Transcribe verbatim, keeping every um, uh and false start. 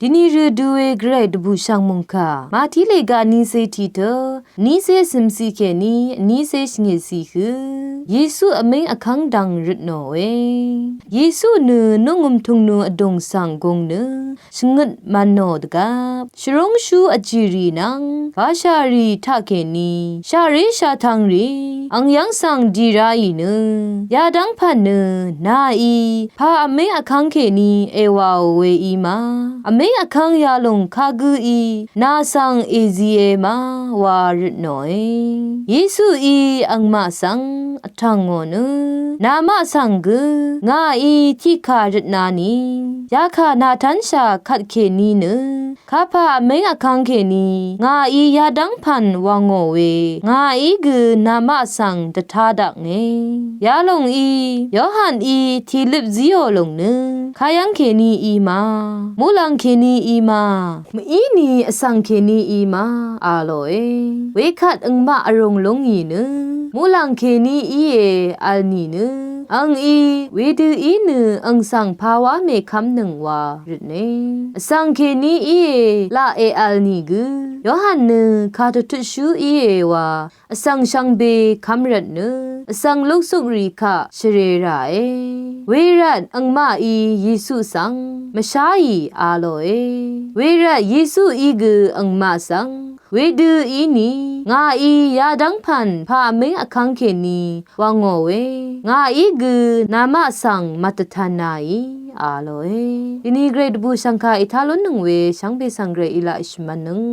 Dini rø duwe gvray dvbùshv̀ng mòngkà Màtí lèga nícé tiqtø nícé cø̀mciq kèní nícé shvngèciq hø Yesu vmíng vkv́ng dvng røtnòe. Yesu nø nungøm tungnu vdùng svng gung nø shvngøt mvnò dvgvp shvrúngshú vjìrì nvng bashàrì taqkèní shaqré shatvngrì ang yv́ng svng dì ráì nø yadv́ng pv̀n nø nàí pà vmíng vkv́ng kèní èwàò we í ma vmíng vkv́ng yalòng kagǿí nà svng èzie ma wa røtnòe. Yesuí angmaq svng vtv̀ngò nø namaq svng gø ngàí tiqkà røtna ni yakà nàtv́nshà kvtkèní nø kapà vmíng vkv́ng kèní ngàí yadv́ng pv̀n wvngò we ngàí gø namaq svng dvtá daknge. Yalòng í Yohanní tìløp zíò lòng nø kayv́ng kèní í ma muqlàng kèní í ma mvíni vsvng kèní í ma a lòe. Wekvt angmaq vrùng lúngì nø muqlàng kèní íe vl nìnø angí wedø í nø ang svng pàwá mèkv́mnøng wa røtne. Vsvng kèní íe laq èvl nìgø Yohan nø kàdvtutshú íe wa vsvng shvngbe kv́mrvt nø vsvng luksukrì kaq shvrē ràe. Wervt angmaqí Yesu svng mvsháì a lòe. Wervt Yesuí gø angmaq svng wedø íni ngàí yadv́ng pv̀n pà vmíng vkv́ng kèní wvngò we ngàí gø namaq svng mvdvtv̄n naì a lòe. Dini gvray dvbùshv̀ngkà ètá lúnnøng we shvngbe svng gvray í laq èshvmv̄nnøng